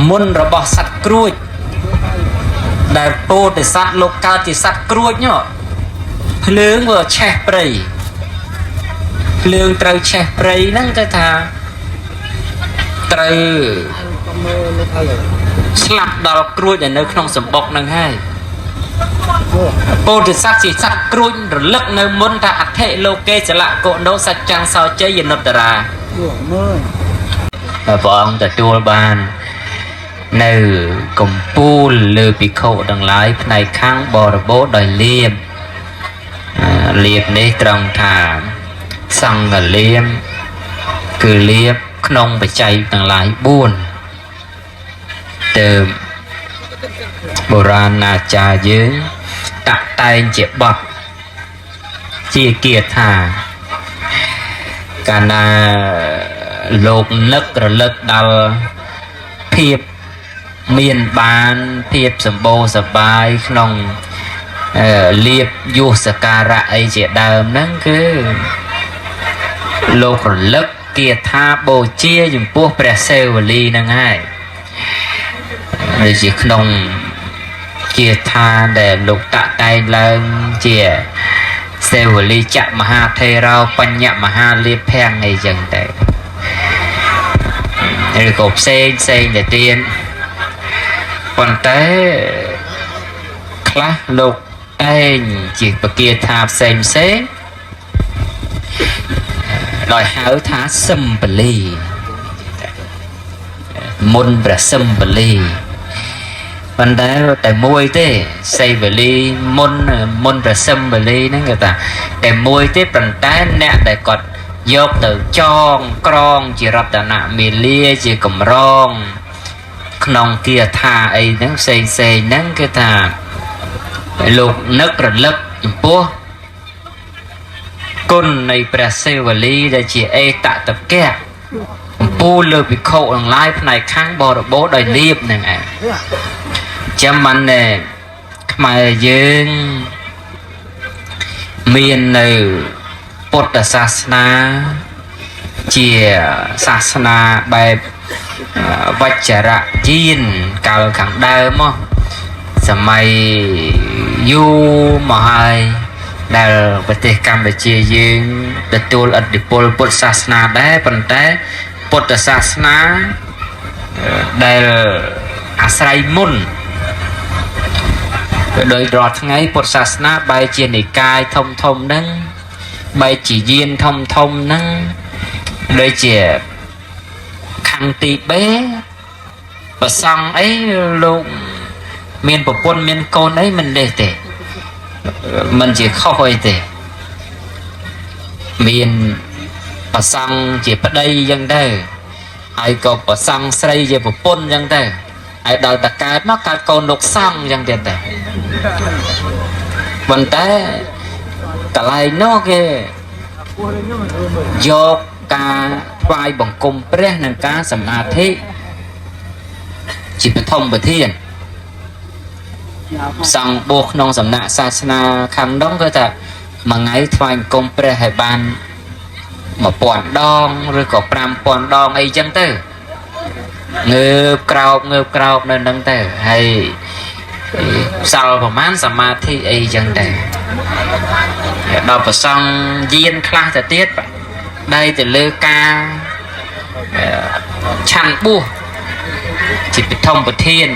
មុនរបស់សត្វក្រួចដែលពោធិសត្វលោកកើតជាសត្វក្រួចនោះភ្លើងវាឆេះព្រៃភ្លើងត្រូវឆេះព្រៃហ្នឹងគេថាត្រូវស្លាប់ដល់ក្រួចដែលនៅក្នុងសម្បុកហ្នឹងហើយពោធិសត្វជាសត្វក្រួចរលឹកនៅមុនថាអធិលោកេចលៈកុណោសច្ចាំងសោជ័យនុត្តរាព្រះអង្គទទួលបាននៅកំពូលលើភិក្ខុទាំងឡាយផ្នែកខាងបរិបូរដោយលៀបលៀបនេះត្រង់ថាសង្ឃលៀបគឺលៀបក្នុងបច្ច័យទាំងឡាយ4ទៅបុរាណអាចារ្យយើងតាក់តែងជាបទជាគាថាកាលណាលោកនឹករលឹកដល់ភាពមានបានភាពសម្បូរសប្បាយក្នុងលៀបយុសការៈអីជាដើមហ្នឹងគឺលោករលឹកគាថាបូជាចំពោះព្រះសេវលីហ្នឹងហើយដូចជាក្នុងគាថាដែលលោកតាក់តែងឡើងជាសេវលីចមហាថេរោបញ្ញមហាលាភំអីចឹងទៅឬក៏ផ្សេងផ្សេងទៅទៀតប៉ុន្តែខ្លះលោកតែងជាបគាថាផ្សេងផ្សេងដោយហៅថាសម្បលីមុនព្រះសម្បលីប៉ុន្តែតែមួយទេសេវលីមុនមុនព្រះសម្បលីហ្នឹងគេថាតែមួយទេប៉ុន្តែអ្នកដែលគាត់យកទៅចងក្រងជារតនមាលាជាកម្រងក្នុងគាថាអីហ្នឹងផ្សេងផ្សេងហ្នឹងគេថាលោកនឹករលឹកចំពោះគុណនៃព្រះសេវលីដែលជាអេតតកៈអំពូលលើភិក្ខុទាំងឡាយផ្នែកខាងបរិបូរដោយលៀបហ្នឹងឯងចាំបានខ្មែរយើងមាននៅពុទ្ធសាសនាជាសាសនាបែបវចរយានកាលខាងដើមមកសម័យយូរមកហើយដែលប្រទេសកម្ពុជាយើងទទួលឥទ្ធិពលពុទ្ធសាសនាដែរប៉ុន្តែពុទ្ធសាសនាដែលអាស្រ័យមុនដោយរាល់ថ្ងៃពុទ្ធសាសនាបែរជានិកាយធំធំហ្នឹងបែរជាយានធំធំហ្នឹងដូចជាខាងទីបេប្រសង់អីលោកមានប្រពន្ធមានកូនអីមិនទេទេមិនជាខុសអីទេមានប្រសង់ជាប្តីអញ្ចឹងទៅហើយក៏ប្រសង់ស្រីជាប្រពន្ធអញ្ចឹងទៅហើយដល់តកើតមកកើតកូនលោកសង្ឃអញ្ចឹងទៀតទៅប៉ុន្តែកន្លែងនោះគេយកការថ្វាយបង្គំព្រះនិងការសមាធិជាបឋមប្រធានសង្ឃបួសក្នុងសំណាក់សាសនាខាងនោះគឺថាមួយថ្ងៃថ្វាយបង្គំព្រះឲ្យបាន1000ដងឬក៏5000ដងអីចឹងទៅងើបក្រោបងើបក្រោបនៅនឹងទៅហើយសល់ប្រហែលសមាធិអីចឹងទៅដល់ប្រសង់យានខ្លះទៅទៀតដៃទៅលើការឆាន់បួសជាបឋមប្រធាន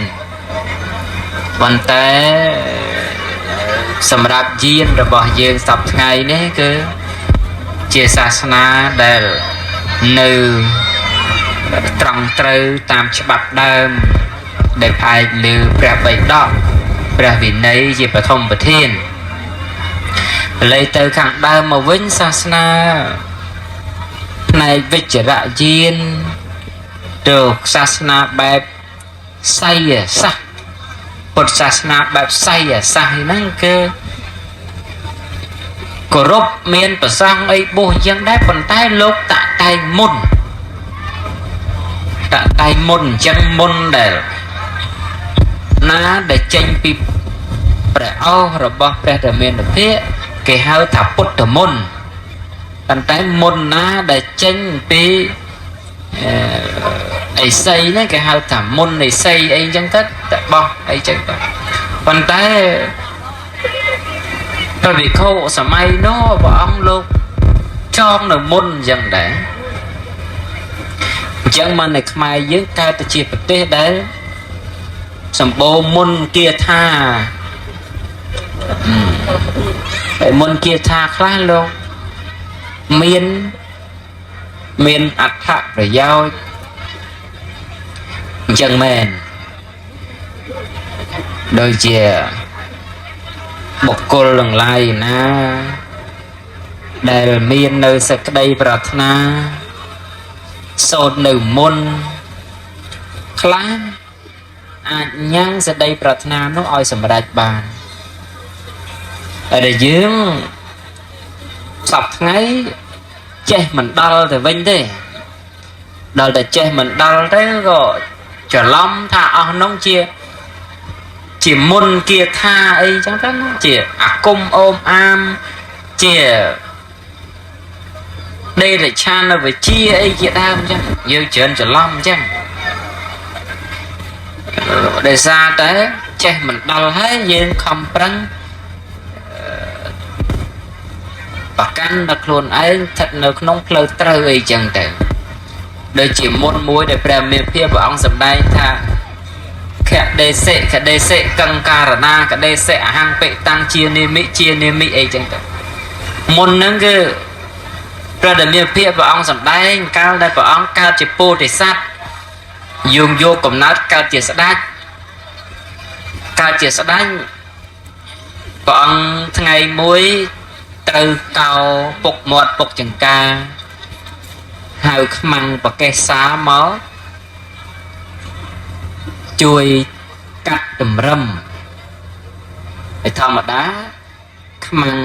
ប៉ុន្តែសម្រាប់យានរបស់យើងសប្តាហ៍ថ្ងៃនេះគឺជាសាសនាដែលនៅត្រង់ត្រូវតាមច្បាប់ដើមដែលផ្អែកលើព្រះបិដកព្រះវិន័យជាបឋមប្រធានលេទៅខាងដើមមកវិញសាសនាផ្នែកវិជ្ជរយានទៅសាសនាបែបសៃយសាស្ត្រពុទ្ធសាសនាបែបសៃយសាស្ត្រហ្នឹងគឺគោរពមានប្រសង់អីបួសអញ្ចឹងដែរប៉ុន្តែលោកតាក់តែងមុនតាក់តែងមុនអញ្ចឹងមុនដែលណាដែលចេញពីព្រះឱស្ឋរបស់ព្រះរាមាភិគេហៅថាពុទ្ធមន្តប៉ុន្តែមុនណាដែលចេញពី អីសីហ្នឹងគេហៅថាមុនអីសីអីចឹងទៅតែបោះអីចឹងទៅប៉ុន្តែព្រះវិខុសម័យនោះព្រះអង្គលោកចងនៅមុនអញ្ចឹងដែរអញ្ចឹងមកនៅខ្មែរយើងកើតទៅជាប្រទេសដែលសម្បូរមុនគាថាហើយមុនគាថាខ្លះលោកមានមានអត្ថប្រយោជន៍អញ្ចឹងមែនដូចជាបុគ្គលទាំងឡាយណាដែលមាននៅសេចក្តីប្រាថ្នាសូត្រនៅមុនខ្លះអាចញ៉ាំងសេចក្តីប្រាថ្នានោះឲ្យសម្រេចបានហើយដែលយើងសពថ្ងៃចេះមិនដល់ទៅវិញទេដល់តែចេះមិនដល់ទៅក៏ច្រឡំថាអស់នោះជាជាមុនគាថាអីចឹងទៅណាជាអាគមអូមអាមជាដេរឆានវិជ្ជាអីជាដើមចឹងយើងច្រើនច្រឡំចឹងដោយសារតែចេះមិនដល់ហើយយើងខំប្រឹងប្រកាន់ដល់ខ្លួនឯងស្ថិតនៅក្នុងផ្លូវត្រូវអីចឹងទៅដូចជាមុនមួយដែលព្រះមេភិព្រះអង្គសម្ដែងថាខដេសិខដេសិកង្ការណាកដេសិអហង្ពិតាំងជានិមិជានិមិអីចឹងទៅមុនហ្នឹងគឺព្រះដែលមានភិព្រះអង្គសម្ដែងកាលដែលព្រះអង្គកើតជាពោធិសត្វយើងយកកំណើតកើតជាស្ដេចកើតជាស្ដេចព្រះអង្គថ្ងៃមួយត្រូវកោពុកមាត់ពុកចង្ការហៅខ្មាំងប្រកេសាមកជួយកាត់តម្រឹមឯធម្មតាខ្មាំង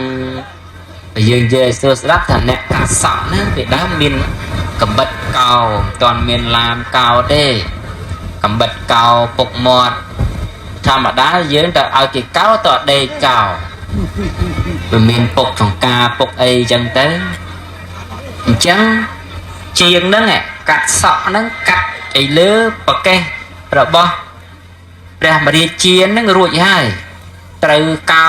យើងនិយាយឲ្យស្រួលស្ដាប់ថាអ្នកកាត់សក់ហ្នឹងពីដើមមានកំបិតកោមិនទាន់មានឡានកោទេកំបិតកោពុកមាត់ធម្មតាយើងទៅឲ្យគេកោតដេកកោវាមានពុកចង្ការពុកអីចឹងទៅអញ្ចឹងជាងហ្នឹងកាត់សក់ហ្នឹងកាត់ឯលើប្រកេះរបស់ព្រះមរាជាហ្នឹងរួចហើយត្រូវកោ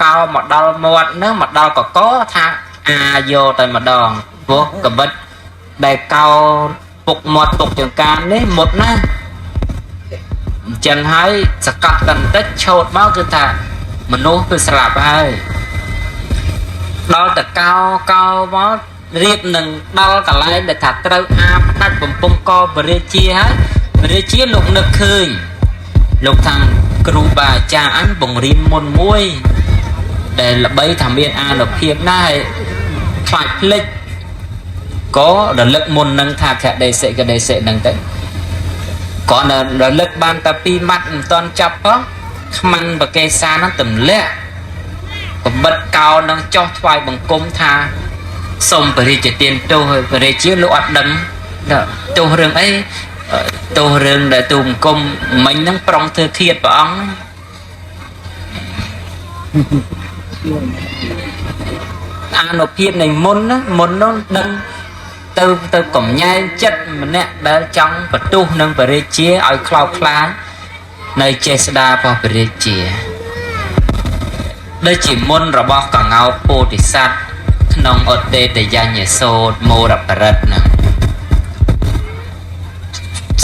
កោមកដល់មាត់ហ្នឹងមកដល់កកថាអាយកតែម្ដងព្រោះកបិតដែលកោពុកមាត់ពុកចង្ការនេះមុតណាអញ្ចឹងហើយសកត់តន្តិចឆោតមកគឺថាមនុស្សគឺស្លាប់ហើយដល់តែកោកោមករៀបនឹងដល់កន្លែងដែលថាត្រូវអាផ្ដាច់បំពង់កព្រះរាជាហើយព្រះរាជាលោកនឹកឃើញលោកថាគ្រូបាអាចារ្យអញបង្រៀនមុនមួយដែលល្បីថាមានអានុភាពណាស់ហើយខ្លាចភ្លេចក៏រលឹកមុននឹងថាខដេសិកដេសិនឹងទៅគាត់រលឹកបានតែពីរម៉ាត់មិនតាន់ចាប់ផងខ្មាំងបកេសានឹងទម្លាក់កបិតកោនឹងចោះថ្វាយបង្គំថាសូមព្រះរាជទានទោសឲ្យព្រះរាជាលោកអត់ដឹងទោសរឿងអីទោសរឿងដែលទូបង្គំមិញហ្នឹងប្រុងធ្វើឃាតព្រះអង្គអានុភាពនៃមុនណាមុននោះដឹងទៅទៅកំញែងចិត្តម្នាក់ដែលចង់បន្ទោសនឹងព្រះរាជាឲ្យខ្លោចខ្លាចនៅចេស្តារបស់ព្រះរាជាដូចជាមុនរបស់កងោពោធិសត្វក្នុងអតេតយញ្ញសោតមោរបរិទ្ធហ្នឹង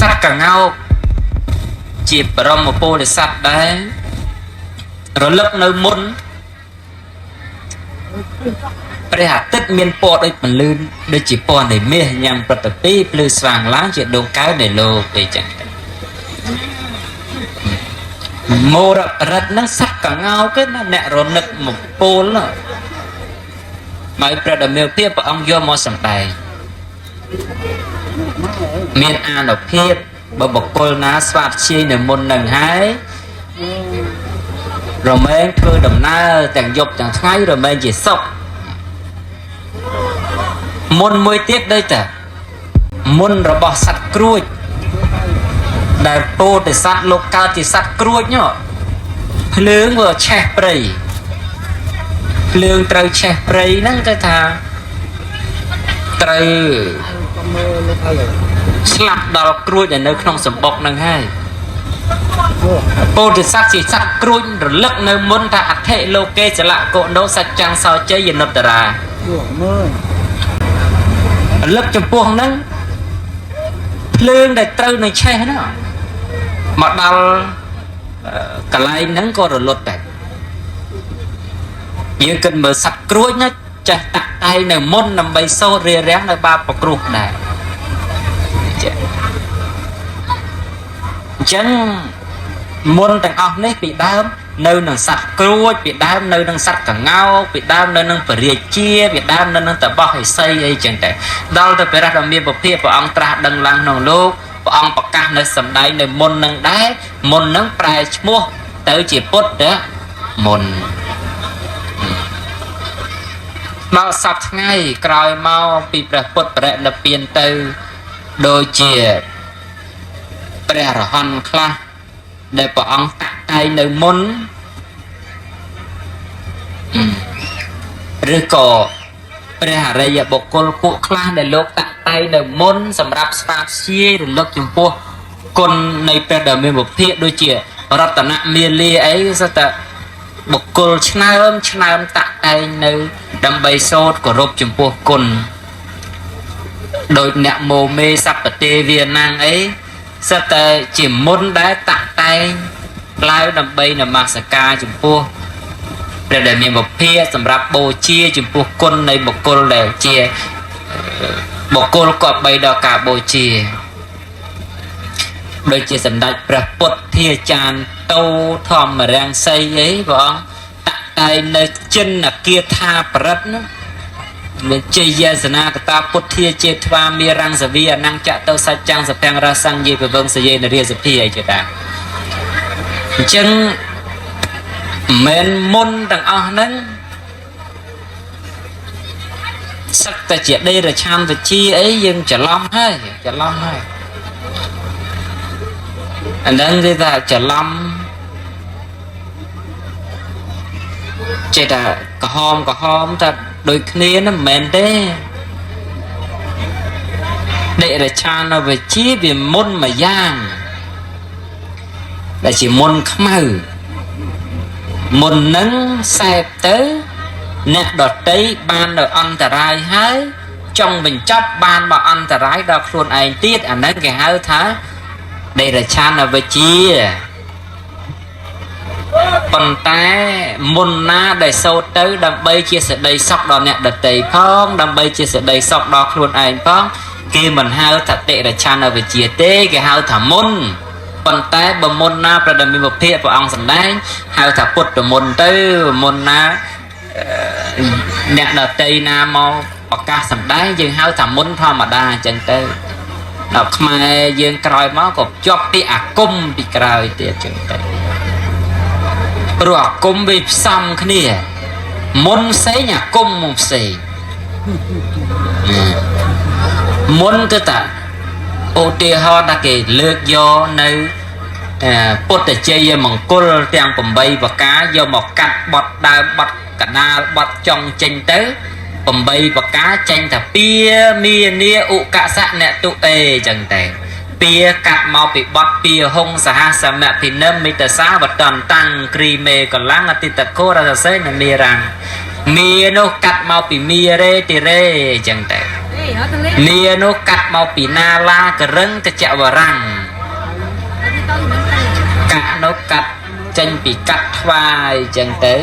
សត្វកងោកជាបរមពោធិសត្វដែររលឹកនៅមុនព្រះអាទិត្យមានពណ៌ដូចពន្លឺដូចជាពណ៌នៃមាសញ៉ាំប្រតិពីភ្លឺស្វាងឡើងជាដួងកែវនៃលោកអីចឹងទៅមោរបរិទ្ធហ្នឹងសត្វកងោកណាអ្នករនឹកមកពោលមកព្រះដ៏មានភាពព្រះអង្គយកមកសម្ដែងមានអានុភាពបើបុគ្គលណាស្វាតជាយនៅមុននឹងហើយរមែងធ្វើដំណើរទាំងយប់ទាំងថ្ងៃរមែងជាសុខមុនមួយទៀតដូចតាមុនរបស់សត្វក្រួចដែលពោធិសត្វលោកកើតជាសត្វក្រួចនោះភ្លើងវាឆេះព្រៃភ្លើងត្រូវឆេះព្រៃហ្នឹងគេថាត្រូវ ស្លាប់ដល់ក្រួចដែលនៅក្នុងសម្បុកនឹងហើយពោធិសត្វជាសត្វក្រួចរលឹកនៅមុនថាអធិលោកេចលៈកុណោសច្ចាំងសោជ័យនុត្តរារលឹកចំពោះហ្នឹងភ្លើងដែលត្រូវនឹងឆេះហ្នឹងមកដល់កន្លែងហ្នឹងក៏រលត់ដែរយើងគិតមើលសត្វក្រួចណាចេះតាក់តែងនៅមុនដើម្បីសូត្ររារាំងនៅបាបប្រគ្រោះដែរអញ្ចឹងមុនទាំងអស់នេះពីដើមនៅនឹងសត្វក្រួចពីដើមនៅនឹងសត្វកងោកពីដើមនៅនឹងពរាជាពីដើមនៅនឹងតបោះឥសីអីចឹងតែដល់ទៅព្រះដ៏មានពភាព្រះអង្គត្រាស់ដឹងឡើងក្នុងលោកព្រះអង្គប្រកាសនៅសម្ដែងនៅមុននឹងដែរមុននឹងប្រែឈ្មោះទៅជាពុទ្ធមុនមកសប្តាហ៍ថ្ងៃក្រោយមកពីព្រះពុទ្ធបរិនិព្វានទៅដូចជាព្រះរហន្តខ្លះដែលព្រះអង្គតាក់តែងនៅមុនឬក៏ព្រះអរិយបុគ្គលពួកខ្លះដែលលោកតាក់តែងនៅមុនសម្រាប់ស្វាព្យាយរលឹកចំពោះគុណនៃព្រះដ៏មានវិភាកដូចជារតនមាលាអីសិតតែបុគ្គលឆ្នើមឆ្នើមតាក់តែងនៅដើម្បីសូត្រគោរពចំពោះគុណដោយអ្នកមោមេសពទេវាណាំងអីសិតតែជាមុនដែលតាក់តែងឡើងដើម្បីនមស្ការចំពោះព្រះដែលមានវិភាសម្រាប់បូជាចំពោះគុណនៃបុគ្គលដែលជាបុគ្គលគប្បីដល់ការបូជាដូចជាសម្ដេចព្រះពុទ្ធាចារ្យតោធម្មរាំងសីអីព្រះអង្គតាក់តែងនៅចិនគាថាប្រិតនោះមានជ័យសនាកតាពុទ្ធាចេត្វាមេរੰសវីអនញ្ចតោសច្ចាំងសពាំងរសង្យេពវងសយេនរាសភាអីជាតាអញ្ចឹងមិនមុនទាំងអស់ហ្នឹងសឹកតែជាដេរឆានវិជាអីយើងច្រឡំហើយច្រឡំហើយអាហ្នឹងគេថាច្រឡំចេះតែក្រហមក្រហមតែដូចគ្នាណាមិនមែនទេដេរឆានវិជាវាមុនមួយយ៉ាងដែលជាមុនខ្មៅមុននឹងសែបទៅអ្នកដតីបាននៅអន្តរាយហើយចង់បញ្ចប់បានមកអន្តរាយដល់ខ្លួនឯងទៀតអាហ្នឹងគេហៅថាដេរឆានវិជាប៉ុន្តែមុនណាដែលសូត្រទៅដើម្បីជាសេចក្តីសុខដល់អ្នកដតីផងដើម្បីជាសេចក្តីសុខដល់ខ្លួនឯងផងគេមិនហៅថាតិរឆានវិជាទេគេហៅថាមុនប៉ុន្តែបើមុនណាព្រះដ៏មានវិភាកព្រះអង្គសម្ដែងហៅថាពុទ្ធមុនទៅមុនណាអ្នកដតីណាមកប្រកាសសម្ដែងយើងហៅថាមុនធម្មតាអញ្ចឹងទៅដល់ខ្មែរយើងក្រោយមកក៏ជាប់ពីអាគមពីក្រោយទៀតអញ្ចឹងទៅព្រោះអាគមវាផ្សំគ្នាមុនផ្សេងអាគមមកផ្សេងមុនទៅតាឧទាហរណ៍ថាគេលើកយកនៅពុទ្ធជ័យមង្គលទាំង8ប្រការយកមកកាត់បត់ដើមបត់កដាលបត់ចុងចេញទៅ8ប្រការចេញថាពាមានាឧកសៈអ្នកទុអេចឹងតែពាកាត់មកពីបត់ពាហុងសហសមភិនិមិតសាវតន្តੰគ្រីមេកលាំងអតិតកោរសសេនមេរាំងមានោះកាត់មកពីមារេតិរេចឹងតែមានោះកាត់មកពីណាឡាករឹងកចវរាំងកាក់នោះកាត់ចេញពីកាត់ថ្វាយចឹងទៅ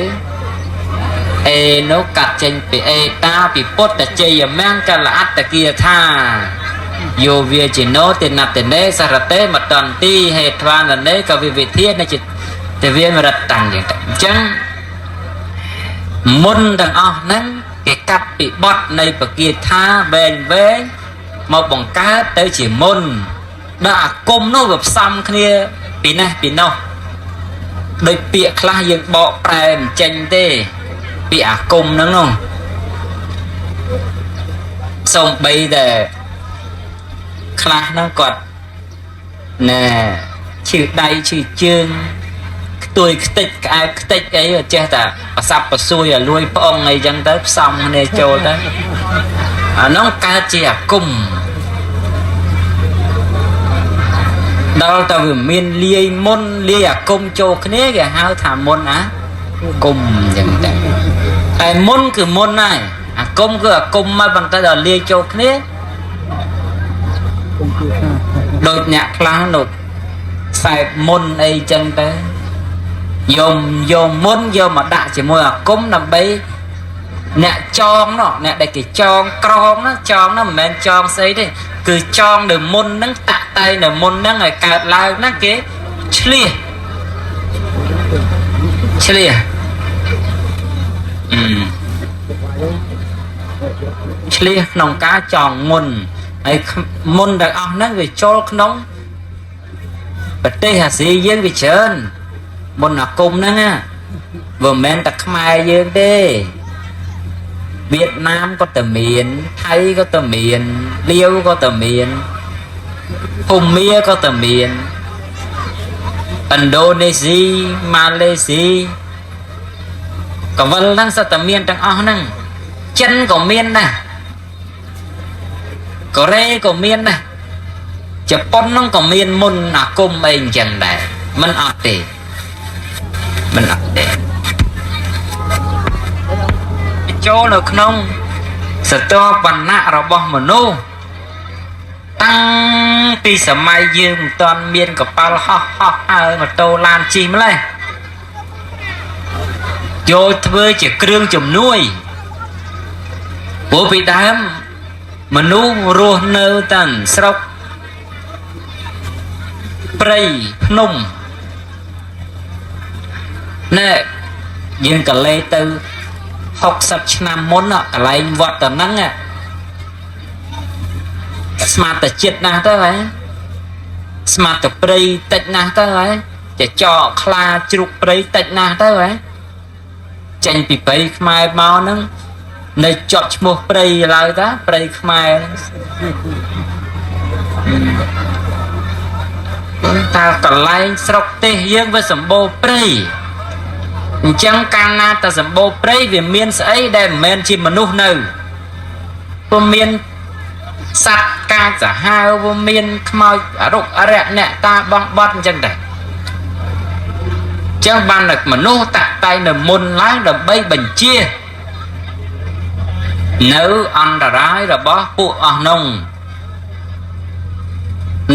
អេនោះកាត់ចេញពីអេតាពីពុទ្ធជ័យមង្គលអត្តគាថាយោវាជាណោទេណតនេសារតេមតន្ទីហេត្វាននេកវិវិធានចិត្តទេវាមរតាំងចឹងទៅអញ្ចឹងមុនទាំងអស់ហ្នឹងគេកាត់ពីបត់នៃពគាថាវែងវែងមកបង្កើតទៅជាមុនដល់អាគមនោះវាផ្សំគ្នាពីនេះពីនោះដោយពាក្យខ្លះយើងបកប្រែមិនចេញទេពីអាគមហ្នឹងនោះសំបីតែខ្លះហ្នឹងគាត់ណែឈឺដៃឈឺជើងខ្ទួយខ្ទេចក្អែបខ្ទេចអីចេះតែប្រសាប់ប្រសួយឲ្យលួយប្អងអីចឹងទៅផ្សំគ្នាចូលទៅអានោះកើតជាអាគម ដល់តែវាមានលាយមុនលាយអាគមចូលគ្នាគេហៅថាមុនអាគមអញ្ចឹងតែតែមុនគឺមុនហើយអាគមគឺអាគមមកប៉ុន្តែដល់លាយចូលគ្នាដូចអ្នកខ្លះលោកខ្សែមុនអីចឹងទៅយកយកមុនយកមកដាក់ជាមួយអាគមដើម្បីអ្នកចងនោះអ្នកដែលគេចងក្រងនោះចងនោះមិនមែនចងស្អីទេគឺចងនៅមុនហ្នឹងតាក់តែនៅមុនហ្នឹងឲ្យកើតឡើងហ្នឹងគេឆ្លៀសឆ្លៀសអឺឆ្លៀសក្នុងការចងមុនហើយមុនទាំងអស់ហ្នឹងវាចូលក្នុងប្រទេសអាស៊ីយើងវាច្រើនមុនអាគមហ្នឹងណាវាមិនមែនតែខ្មែរយើងទេវៀតណាមក៏តែមានថៃក៏តែមានលាវក៏តែមានភូមាក៏តែមានឥណ្ឌូនេស៊ីម៉ាឡេស៊ីកវលហ្នឹងសុទ្ធតែមានទាំងអស់ហ្នឹងចិនក៏មានដែរកូរ៉េក៏មានដែរជប៉ុនហ្នឹងក៏មានមុនអាគមអីអញ្ចឹងដែរមិនអត់ទេមិនអត់ទេចូលនៅក្នុងសតវណ្ណៈរបស់មនុស្សតាំងពីសម័យយើងមិនទាន់មានកប៉ាល់ហោះហោះហើយម៉ូតូឡានជិះម្លេះយកធ្វើជាគ្រឿងជំនួយព្រោះពីដើមមនុស្សរស់នៅតាមស្រុកព្រៃភ្នំណែយើងក៏លេទៅ60ឆ្នាំមុនកន្លែងវត្តទៅហ្នឹងស្មាតចិត្តណាស់ទៅហ៎ស្មាតព្រៃតិចណាស់ទៅហ៎ចចកខ្លាជ្រូកព្រៃតិចណាស់ទៅហ៎ចេញពីព្រៃខ្មែរមកហ្នឹងនៅជាប់ឈ្មោះព្រៃឡើយតាព្រៃខ្មែរតើកន្លែងស្រុកទេសយើងវាសម្បូរព្រៃអញ្ចឹងកាលណាតែសម្បូរព្រៃវាមានស្អីដែលមិនមែនជាមនុស្សនៅពុំមានសត្វកាចសាហាវវាមានខ្មោចអរុកអរិយអ្នកតាបងបត់អញ្ចឹងដែរអញ្ចឹងបានតែមនុស្សតាក់តែងនៅមុនឡើងដើម្បីបញ្ជានៅអន្តរាយរបស់ពួកអស់នោះ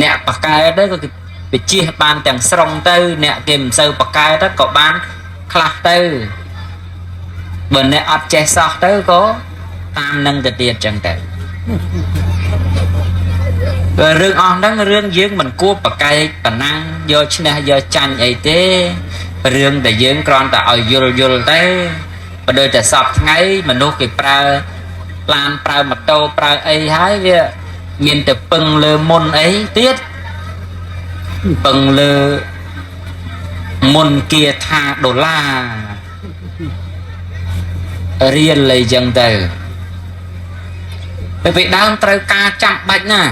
អ្នកបកែទៅក៏គេបញ្ជាបានទាំងស្រុងទៅអ្នកគេមិនសូវបកែទៅក៏បានខ្លះទៅបើអ្នកអត់ចេះសោះទៅក៏តាមនឹងទៅទៀតចឹងទៅបើរឿងអស់ហ្នឹងរឿងយើងមិនគួរប្រកែកប៉ុណ្ណាយកឈ្នះយកចាញ់អីទេរឿងតែយើងគ្រាន់តែឲ្យយល់យល់ទៅបើដូចតែសពថ្ងៃមនុស្សគេប្រើឡានប្រើម៉ូតូប្រើអីហើយវាមានតែពឹងលើមុនអីទៀតពឹងលើមុនគាថាដុល្លាររៀលអីចឹងទៅទៅពីដើមត្រូវការចាំបាច់ណា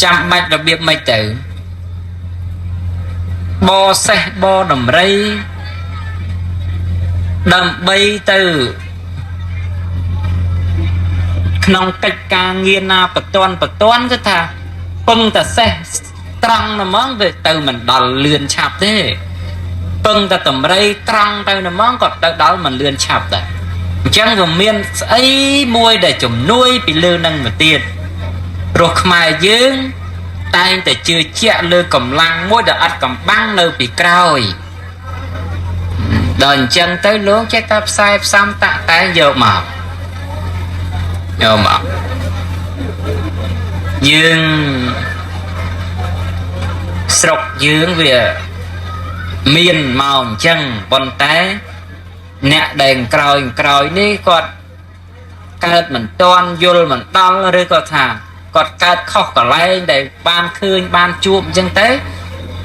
ចាំបាច់របៀបម៉េចទៅបសេះបដំរីដើម្បីទៅក្នុងកិច្ចការងារណាបតនបតនគឺថាពឹងតែសេះត្រង់ហ្មងវាទៅមិនដល់លឿនឆាប់ទេពឹងតែតម្រៃត្រង់ទៅហ្មងក៏ទៅដល់មិនលឿនឆាប់ដែរអញ្ចឹងវាមានស្អីមួយដែលជំនួយពីលើនឹងមកទៀតព្រោះខ្មែរយើងតែងតែជឿជាក់លើកម្លាំងមួយដែលអត់កំបាំងនៅពីក្រោយដល់អញ្ចឹងទៅលោកចេះតែផ្សាយផ្សំតាក់តែងយកមកយកមកយើងស្រុកយើងវាមានមកអញ្ចឹងប៉ុន្តែអ្នកដែលក្រោយក្រោយនេះគាត់កើតមិនទាន់យល់មិនដល់ឬក៏ថាគាត់កើតខុសកន្លែងដែលបានឃើញបានជួបអញ្ចឹងទៅ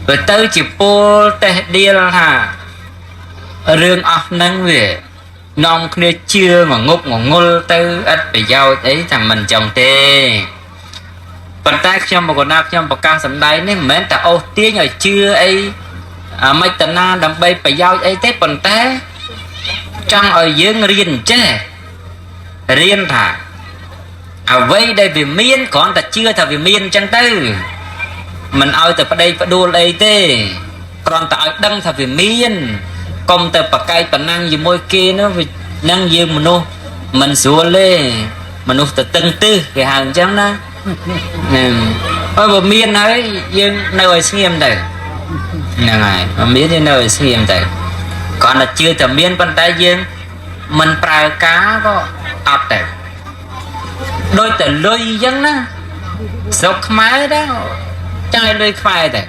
វាទៅជាពលតេះដៀលថារឿងអស់ហ្នឹងវានាំគ្នាជឿងងប់ងងុលទៅឥតប្រយោជន៍អីថាមិនអញ្ចឹងទេប៉ុន្តែខ្ញុំបកណាខ្ញុំប្រកាសសម្ដែងនេះមិនមែនតែអូសទាញឲ្យជឿអីអាមិចតនាដើម្បីប្រយោជន៍អីទេប៉ុន្តែចង់ឲ្យយើងរៀនចេះរៀនថាអ្វីដែលវាមានគ្រាន់តែជឿថាវាមានអញ្ចឹងទៅ មិនឲ្យតែប្តីផ្ដួលអីទេគ្រាន់តែឲ្យដឹងថាវាមានកុំទៅប្រកែកប្រណាំងជាមួយគេនោះវានឹងយើងមនុស្សមិនស្រួលទេមនុស្សទៅតឹងទឹះគេហៅអញ្ចឹងណាហ្នឹងអើបើមានហើយយើងនៅឲ្យស្ងៀមទៅហ្នឹងហើយបើមានយើងនៅឲ្យស្ងៀមទៅគ្រាន់តែជឿតែមានប៉ុន្តែយើងមិនប្រើការក៏អត់ទៅដូចតែលុយអញ្ចឹងណាស្រុកខ្មែរដែរចាយលុយខ្មែរដែរ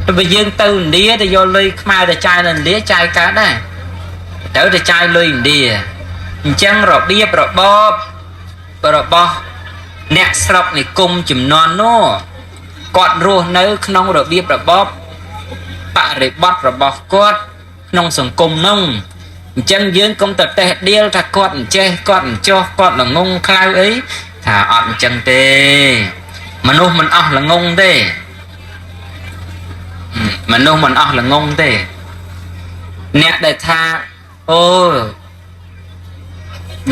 ទៅបើយើងទៅឥណ្ឌាទៅយកលុយខ្មែរទៅចាយនៅឥណ្ឌាចាយកើតដែរត្រូវទៅចាយលុយឥណ្ឌាអញ្ចឹងរបៀបរបបរបស់អ្នកស្រុកនិគមចំនួននោះគាត់រស់នៅក្នុងរបៀបរបបបរិបត្តិរបស់គាត់ក្នុងសង្គមនោះអញ្ចឹងយើងកុំទៅតេះដៀលថាគាត់អញ្ចេះគាត់អញ្ចោះគាត់ល្ងងខ្លៅអីថាអត់អញ្ចឹងទេមនុស្សមិនអស់ល្ងងទេមនុស្សមិនអស់ល្ងងទេអ្នកដែលថាអូ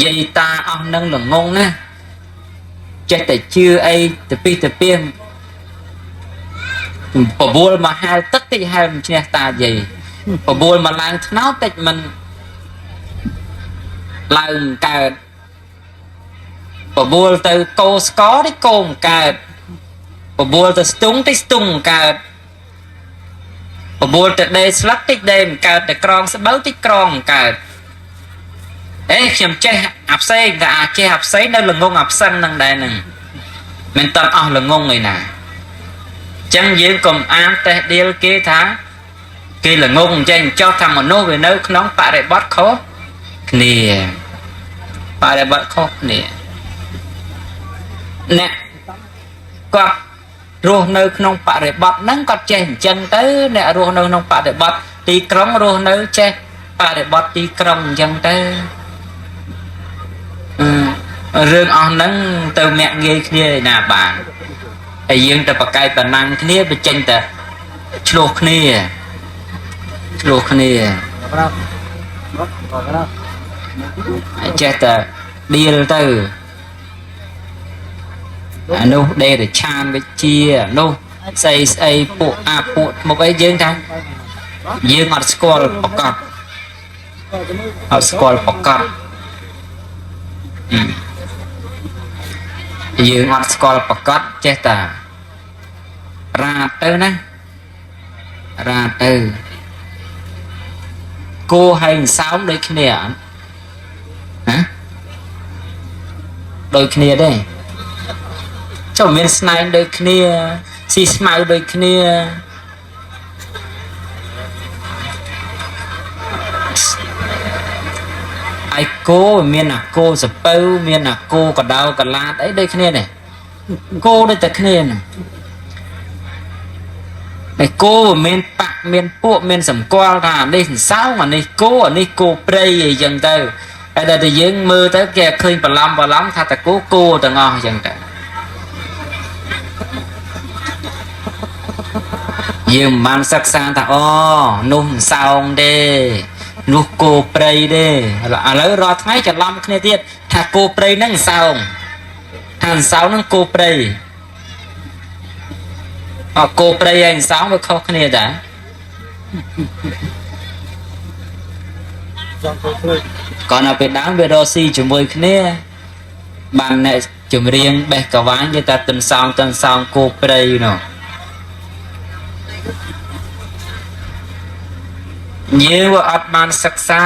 យាយតាអស់នឹងល្ងងណាចេះតែជឿអីទៅពីទៅពីបបួលមកហែលទឹកតិចហែលមិនឈ្នះតាយាយបបួលមកឡើងថ្នោតតិចមិនឡើងកើតបបួលទៅកោស្កតិចកោមិនកើតបបួលទៅស្ទង់តិចស្ទង់មិនកើតបបួលទៅដេស្លឹកតិចដេមិនកើតទៅក្រងស្បូវតិចក្រងមិនកើតអេខ្ញុំចេះអាផ្សេងតែអាចេះអាផ្សេងនៅល្ងងអាផ្សឹងនឹងដែរនឹងមិនតន់អស់ល្ងងឯណាចឹងយើងកុំអានតេះដៀលគេថាគេល្ងងអញ្ចឹងចោះថាមនុស្សវានៅក្នុងបរិបត្តិខុសគ្នាបរិបត្តិខុសគ្នាអ្នកគាត់រស់នៅក្នុងបរិបត្តិហ្នឹងគាត់ចេះអញ្ចឹងទៅអ្នករស់នៅក្នុងបរិបត្តិទីក្រុងរស់នៅចេះបរិបត្តិទីក្រុងអញ្ចឹងទៅរឿងអស់ហ្នឹងទៅមាក់ងាយគ្នាឯណាបានហើយយើងទៅប្រកែកប្រណាំងគ្នាបញ្ចេញតែឆ្លោះគ្នាឆ្លោះគ្នាចេះតែដៀលទៅអានោះដេរឆានវិជាអានោះស្អីស្អីពួកអាពួកមុខអីយើងថាយើងអត់ស្គាល់ប្រកបអត់ស្គាល់ប្រកបយើងអត់ស្គាល់ប្រកបចេះតែរ៉ាទៅណារ៉ាទៅគោហើយសោមដូចគ្នាអត់ណាដូចគ្នាទេចុះមានស្នែងដូចគ្នាស៊ីស្មៅដូចគ្នាឯគោមានអាគោសពៅមានអាគោកដោកឡាតអីដូចគ្នានេះគោដូចតែគ្នាហ្នឹងឯគោមានបាក់មានពួកមានសម្គាល់ថាអានេះសោងអានេះគោអានេះគោព្រៃអីចឹងទៅហើយដល់តែយើងមើលទៅគេឃើញបន្លំបន្លំថាតគោគោទាំងអស់ចឹងទៅយើងមិនបានសិក្សាថាអូនោះសោងទេនោះគោព្រៃទេឥឡូវរាល់ថ្ងៃច្រឡំគ្នាទៀតថាគោព្រៃហ្នឹងសោងថាសោងហ្នឹងគោព្រៃអគោព្រៃហើយសោងវាខុសគ្នាតាគាត់នៅពេលដើមវារកស៊ីជាមួយគ្នាបានអ្នកចម្រៀងបេះកវាញគេថាទិនសោងទិនសោងគោព្រៃនោះយើងវាអត់បានសិក្សា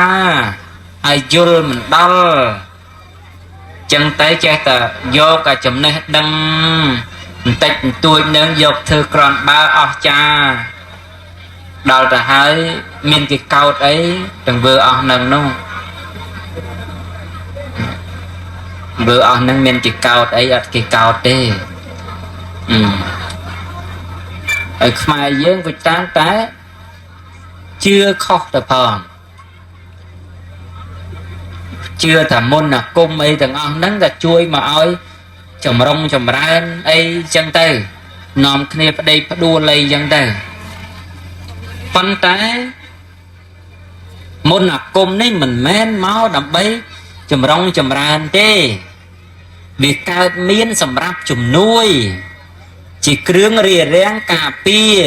ហើយយល់មិនដល់ចឹងតែចេះតែយកអាចំណេះដឹងបន្តិចបន្តួចនឹងយកធ្វើក្រនបើអស់ចាដល់ទៅហើយមានគេកោតអីទាំងវើអស់នឹងនោះវើអស់នឹងមានគេកោតអីអត់គេកោតទេហើយខ្មែរយើងវាតាមតែជឿខុសទៅផងជឿថាមុនអាគមអីទាំងអស់ហ្នឹងតែជួយមកឲ្យចម្រុងចម្រើនអីចឹងទៅនាំគ្នាប្តីផ្ដួលអីចឹងទៅប៉ុន្តែមុនអាគមនេះមិនមែនមកដើម្បីចម្រុងចម្រើនទេវាកើតមានសម្រាប់ជំនួយ ជាគ្រឿងរារាំងការពារ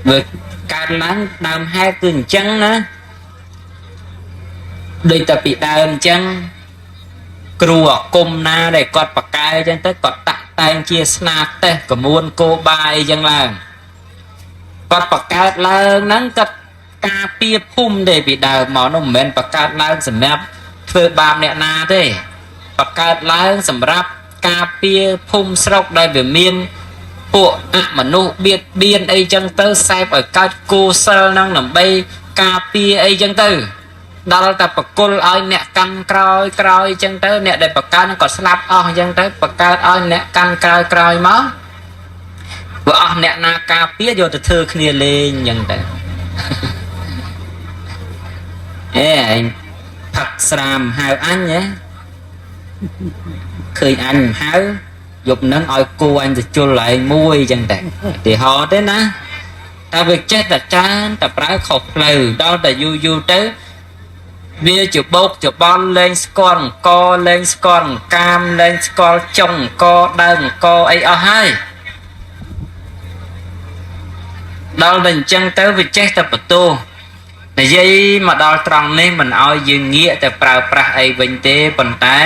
វាកើតឡើងដើមហេតុគឺអញ្ចឹងណាដូចតែពីដើមអញ្ចឹងគ្រូអាគមណាដែលគាត់បកកែអញ្ចឹងទៅគាត់តាក់តែងជាស្នាតេះកមួនគោបាយអញ្ចឹងឡើងគាត់បង្កើតឡើងហ្នឹងគាត់ការពារភូមិទេពីដើមមកនោះមិនមែនបង្កើតឡើងសម្រាប់ធ្វើបាបអ្នកណាទេបង្កើតឡើងសម្រាប់ការពារភូមិស្រុកដែលវាមានពួកអមនុស្សបៀតបៀនអីចឹងទៅសែបឲ្យកើតគោសិលហ្នឹងដើម្បីការពារអីចឹងទៅដល់តែបកគលឲ្យអ្នកកាន់ក្រោយក្រោយចឹងទៅអ្នកដែលបង្កើតហ្នឹងក៏ស្លាប់អស់ចឹងទៅបង្កើតឲ្យអ្នកកាន់ក្រោយក្រោយមកបើអស់អ្នកណាការពារយកទៅធ្វើគ្នាលេងចឹងទៅអេឯងផឹកស្រាមហៅអញហ៎ឃើញអញហៅយប់ហ្នឹងឲ្យគូអញទៅជុលឯងមួយចឹងតែឧទាហរណ៍ទេណាតែវាចេះតែចានតែប្រើខុសផ្លូវដល់តែយូរយូរទៅវាជាបោកច្បល់លែងស្គាល់អង្គលែងស្គាល់អង្កាមលែងស្គាល់ចុងអង្គដើមអង្គអីអស់ហើយដល់តែអញ្ចឹងទៅវាចេះតែបន្ទោសនិយាយមកដល់ត្រង់នេះមិនឲ្យយើងងាកទៅប្រើប្រាស់អីវិញទេប៉ុន្តែ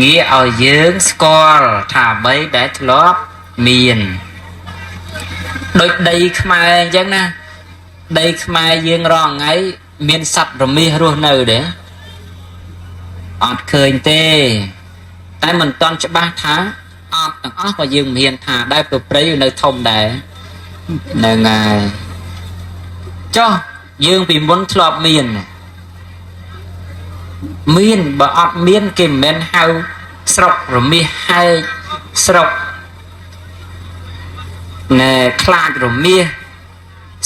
ងាកឲ្យយើងស្គាល់ថាអ្វីដែលធ្លាប់មានដូចដីខ្មែរអញ្ចឹងណាដីខ្មែរយើងរាល់ថ្ងៃមានសត្វរមាសរស់នៅទេអត់ឃើញទេតែមិនទាន់ច្បាស់ថាអត់ទាំងអស់ក៏យើងមិនហ៊ានថាដែរព្រោះព្រៃនៅធំដែរហ្នឹងហើយចុះយើងពីមុនធ្លាប់មានមានបើអត់មានគេមិនមែនហៅស្រុករមាសហែកស្រុកណែខ្លាចរមាស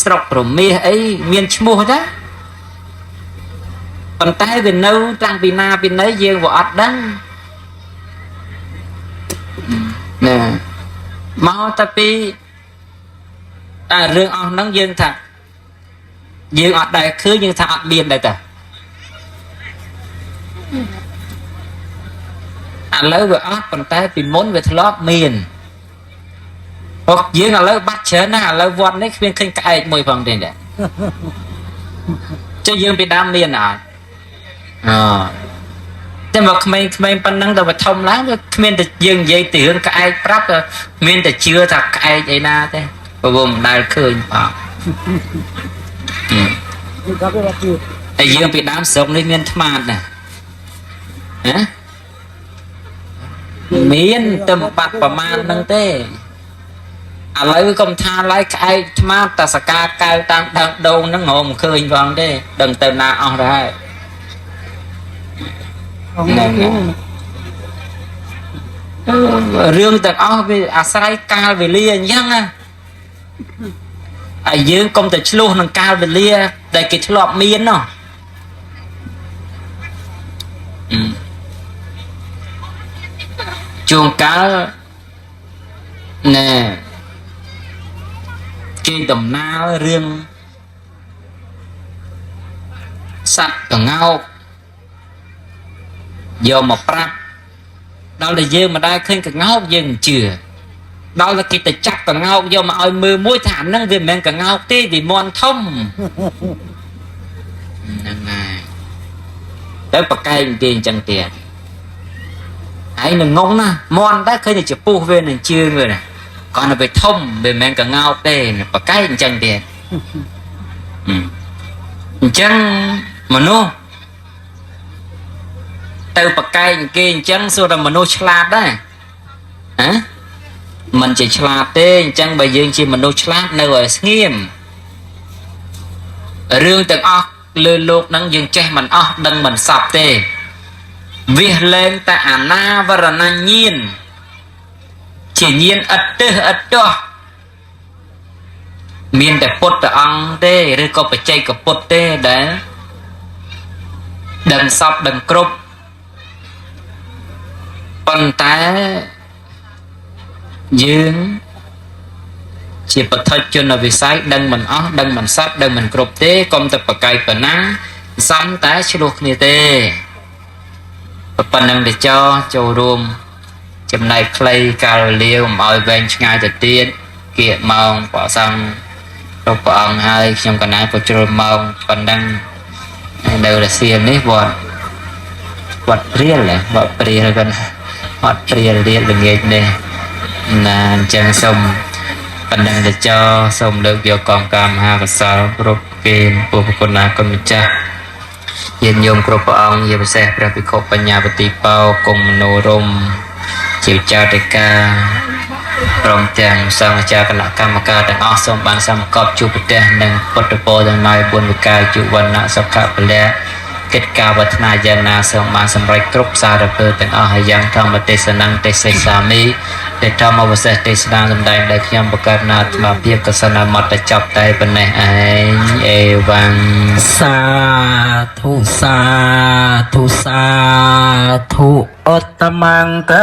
ស្រុករមាសអីមានឈ្មោះតាប៉ុន្តែវានៅតាំងពីណាពីណីយើងវាអត់ដឹងណែមកតែពីតែរឿងអស់ហ្នឹងយើងថាយើងអត់ដែលឃើញយើងថាអត់មានដែរតាឥឡូវវាអត់ប៉ុន្តែពីមុនវាធ្លាប់មានអុកយើងឥឡូវបាត់ច្រើនណាស់ឥឡូវវត្តនេះគ្មានឃើញក្អែកមួយផងទេចាចុះយើងពីដើមមានអត់អតែមកក្មេងៗប៉ុណ្ណឹងទៅវាធំឡើងវាគ្មានតែយើងនិយាយពីរឿងក្អែកប្រាប់មានតែជឿថាក្អែកអីណាទេព្រោះមិនដែលឃើញផងតែយើងពីដើមស្រុកនេះមានថ្មាតណាណាមានតែបាត់ប្រមាណហ្នឹងទេឥឡូវកុំថាឡើយក្អែកថ្មាតតែសកាកៅតាមដើមដូងហ្នឹងរកមិនឃើញផងទេដឹងទៅណាអស់ទៅហើយហ្នឹងរឿងទាំងអស់វាអាស្រ័យកាលវេលាអញ្ចឹងណាហើយយើងកុំតែឆ្លោះនឹងកាលវេលាដែលគេធ្លាប់មានណោះជួនកាលណែគេដំណើររឿងសត្វក្ងោកយកមកប្រាប់ដល់តែយើងមិនដែលឃើញក្ងោកយើងមិនជឿដល់តែគេទៅចាប់ក្ងោកយកមកឲ្យមើលមួយថាអាហ្នឹងវាមិនមែនក្ងោកទេវាមាន់ធំហ្នឹងហើយទៅប្រកែកគេអញ្ចឹងទៀតហើយនឹងងងណាមាន់តែឃើញតែជាពុះវានឹងជើងវាណាគាត់ទៅធំវាមិនមែនក្ងោកទេប្រកែកអញ្ចឹងទៀតអញ្ចឹងមនុស្សទៅប្រកែកគេអញ្ចឹងសួរតែមនុស្សឆ្លាតដែរហ៎មិនជាឆ្លាតទេអញ្ចឹងបើយើងជាមនុស្សឆ្លាតនៅឲ្យស្ងៀមរឿងទាំងអស់លើលោកហ្នឹងយើងចេះមិនអស់ដឹងមិនសពទេវាសលែងតែអាណាវរណញាណជាញាណឥតទិសឥតទាស់មានតែពុទ្ធអង្គទេឬក៏បច្ចេកពុទ្ធទេដែលដឹងសពដឹងគ្រប់ប៉ុន្តែយើងជាបឋិជនវិស័យដឹងមិនអស់ដឹងមិនសពដឹងមិនគ្រប់ទេកុំតែប្រកែកប៉ុណ្ណាសំតែឆ្លោះគ្នាទេប៉ុណ្ណឹងទៅចោចូលរួម ចំណែកខ្លីកាលវេលាកុំឲ្យវែងឆ្ងាយទៅទៀតគៀកម៉ោងព្រះសង្ឃគ្រប់ព្រះអង្គហើយខ្ញុំកណាក៏ជ្រុលម៉ោងប៉ុណ្ណឹងនៅរសៀលនេះវត្តវត្តព្រាលវត្តព្រាលគាត់វត្តព្រាលរៀលល្ងាចនេះណាអញ្ចឹងសូមប៉ុណ្ណឹងទៅចោសូមលើកយកកងកម្មមហាកុសលគ្រប់គេពុទ្ធគុណណាគុណម្ចាស់ញាតិញោមគ្រប់ព្រះអង្គជាពិសេសព្រះភិក្ខុបញ្ញាបតិបោគង់មនោរមជាចៅតិកាព្រមទាំងសង្ឃចារគណៈកម្មការទាំងអស់សូមបានសម្កប់ជួបប្រទះនិងពុទ្ធពរទាំងឡាយ4វិការយុវណ្ណៈសុខៈពលៈកិច្ចការប្រាថ្នាយ៉ាងណាសូមបានសម្រេចគ្រប់សារពើទាំងអស់ហើយយ៉ាងធម្មទេសនំទេសេសាមិដែលធម្មវសេសទេសនាសម្ដែងដោយខ្ញុំប្រកាសណាអាត្មាភាពកសិនមត្តចប់តែប៉ុណ្ណេះឯងអេវ៉ាំង សាធុសាធុសាធុឧត្តមង្គ